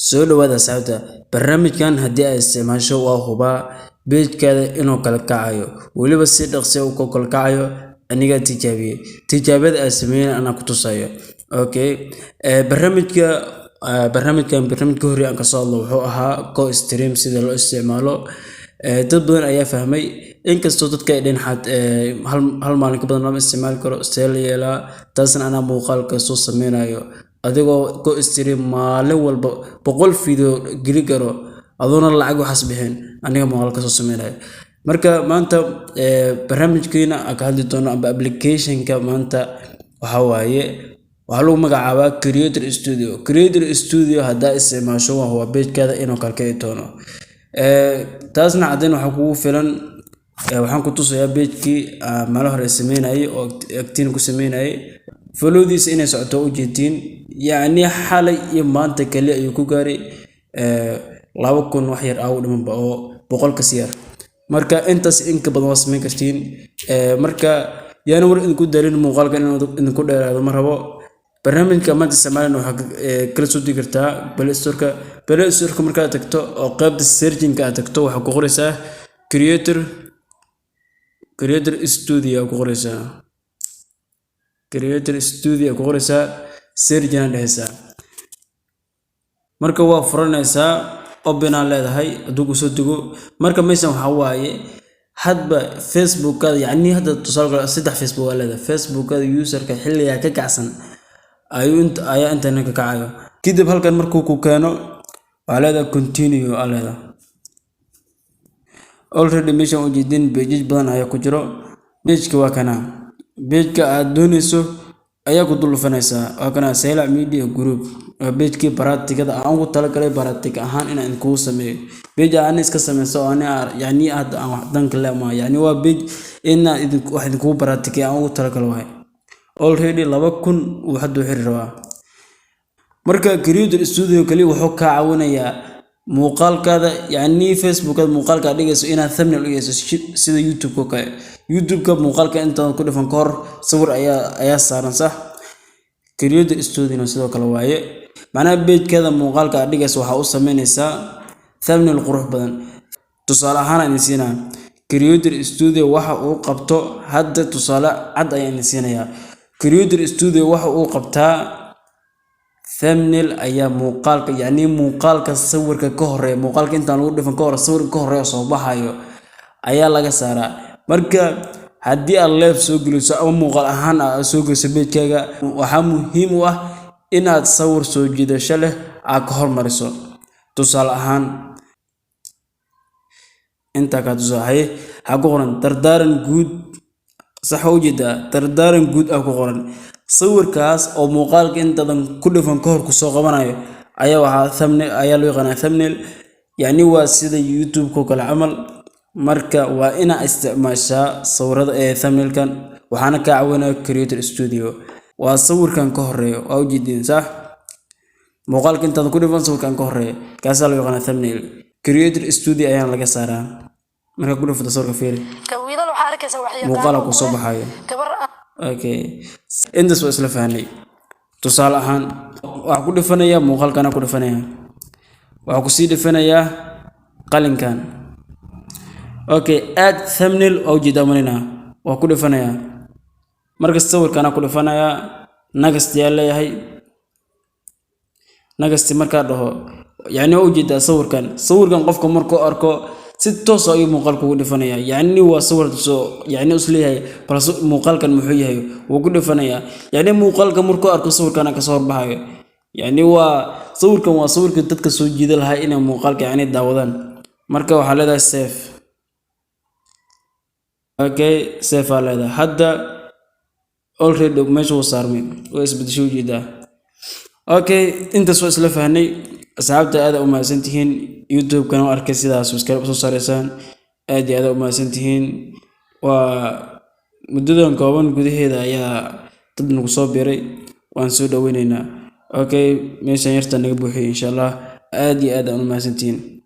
Soo dhawaada asxaabta. Barnaamijkan haddii aad isticmaasho, waa hubaa page-kaada inuu kala kacayo, weliba si dhaqsi ah u kala kacayo. Anigaa tijaabiyey, tijaabada aan sameeyey anaa ku tusayo. Okay, barnaamijka barnaamijkan, barnaamijka hore aan kasoo hadlo wuxuu ahaa GoStream, sida loo isticmaalo. Dad badan ayaa fahmay, inkastoo dadka ay dhehen xad hal maalin ka badan lama isticmaali karo, see la yeelaa? Taasna anaa muuqaalka soo sameynayo. Adigoo GoStream maalin walba 100 video geli karo, adoona lacag waxaas bixin, aniga muuqaal kasoo sameynayo. Marka maanta barnaamijkiina aan ka hadli doono amba application-ka maanta waxaa waaye, waxaa lagu magacaabaa Creator Studio. Creator Studio haddaa isticmaasho, waa huwa page-kaada inuu kala kici doono. Taasna caddayn waxaa kugu filan, waxaan ku tusayaa page-kii maalin hore sameynayay oo agtiin ku sameynayay, follow-diisa inay socoto ujeedtiin. Yacni xalay iyo maanta kali ayuu ku gaaray 2000 wax yar aa u dhimanba oo 100 kasi yar. Marka intaas inka badan waa sameyn kartiin. Marka yaana war idinku dalin, muuqaalka inuu idinku dheeraado ma rabo. Barnaamijka maanta isticmaalana waxaa kala soo degi kartaa Play Store-ka. Play Store-ka markaad tagto oo qaybta searching-ka aad tagto, waxaa ku qoraysaa Creator Studio ku qoraysaa, Creator Studio ku qoraysaa, searching dhehaysaa. Marka waa furanaysaa, open aan leedahay hadduu kusoo dego. Marka meeshan waxaa waaye hadba Facebookada, yacni hadda tusaale kale saddex Facebook aa leedahay, Facebookada userka xilligaa ka kacsan ayuu inta ayaa internet ka kacayo. Kadib halkan markuu ku keeno, waxaa leedahay continue aa leedahay. Already meeshan ujeedin pages badan ayaa ku jiro. Page-ka waa kana, page-ka aad dooneyso ayaa ku dul dhufanaysaa. Waa kana, Saylac Media Group, waa page-kii practice-ada aan ugu talagalay practice ahaan inaan idinkugu sameeyo. Page aan iska sameyso oo ani yacni hadda aan wax danka le ma, yacni waa page inaan idin wax idinkugu practice aan ugu talagalo waay. Already 2000 uu hadda u xiri rabaa. Marka Creator Studio kaliya wuxuu kaa caawinayaa muuqaalkaada, yacni Facebookada muuqaalka aad dhigayso, inaad thumbnail u yeesho sida YouTube-ka oo kale. YouTube-ka muuqaalka intaan ku dhifan ka hor sawir ayaa saaran, sax? Creator Studio sidoo kale waaye. Macnaha page-kaada muuqaalka aad dhigayso waxaa u sameynaysaa thumbnail qurux badan. Tusaale ahaan aan idin siinaa Creator Studio waxa uu qabto. Hadda tusaale cad ayaan idin siinayaa. Creator Studio waxa uu qabtaa thumbnail ayaa muuqaalka, yacni muuqaalka sawirka ka horeeya, muuqaalka intaan lagu dhifan ka hor sawirka ka horeeya soo baxayo ayaa laga saaraa. Marka haddii aad live soo geliso ama muuqaal ahaan aad soo geliso page-kaaga, waxaa muhiim u ah inaad sawir soo jiidasho leh aad ka hormariso. Tusaale ahaan intaa kaa tusaxay, waxaa ku qoran "dardaaran guud", sax? Waa ujeedaa, "dardaaran guud" ah ku qoran. Sawirkaas oo muuqaalka intaadan ku dhifan ka hor kusoo qabanayo ayaa waxaa thumbnail ayaa loo yaqaanaa. Thumbnail yacni waa sida YouTube-ka oo kale camal. Marka waa inaa isticmaashaa sawirada ee thumbnailkan, waxaana kaa caawinaya Creator Studio. Waa sawirkan ka horeeyo, waa ujeediin, sax? Muuqaalka intaadan ku dhifan sawirkan ka horeeya, kaasaa loo yaqaanaa thumbnail. Creator Studio ayaana laga saaraa. Markaa ku dhifato sawirka, fiiri. Wiilal waxaa arkaysa wax yaqaan muuqaala oo ku soo leh baxayo. Gabar. Okay, intaas waa isla fahnay. Tusaale ahaan waxaa ku dhifanayaa muuqaalkana, ku dhifanaya, waxaa kusii dhifanayaa qalinkan. Okay, add thumbnail waa ujeedaa malina, waa ku dhifanayaa. Marka sawirkana ku dhifanayaa, next yaa leeyahay. Next markaa dhaho, yacni waa ujeedaa sawirkan. Sawirkan qofka markuu arko, si toos ah ayuu muuqaalka ugu dhifanayaa. Yacni waa sawir soo, yacni is leeyahay balse muuqaalkan muxuu yahay, wuu ku dhifanayaa. Yacni muuqaalka markuu arko, sawirkana kasoo horbaxayo. Yacni waa sawirkan, waa sawirka dadka soo jiida lahaa inay muuqaalka yacni daawadaan. Marka waxaa leedahay save. Okay, save aa leedahay. Hadda already meesha wuu saarmay, waa isbedeshay, ujeedaa. Okay, intaas waa isla fahnay. Asxaabta, aad u mahadsantihiin. YouTube-kana u arkay sidaas subscribe soo saaraysaan, aad iyo aad u mahadsantihiin. Waa muddadan kooban gudaheeda ayaa dad nagu soo biiray, waan soo dhaweyneynaa. Okay, meeshan yarta naga buuxiyay, insha Allah. Aad iyo aad aan u mahadsantihiin.